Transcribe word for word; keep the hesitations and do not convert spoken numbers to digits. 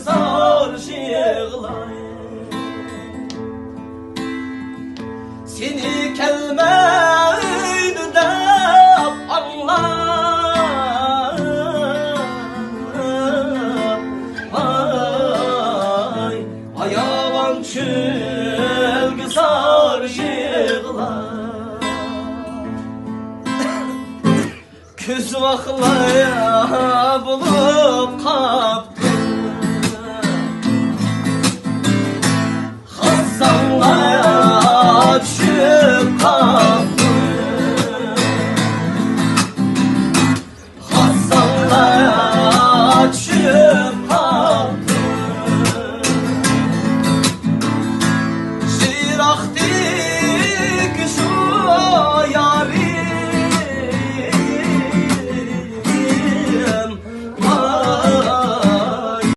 زار يىغلاي. سېنى كەلمەيدۇ دەپ ئاڭلاپ، ۋاي، باياۋان چۆلگە زار يىغلاپ. كۆز ۋاقلاي بۇلۇت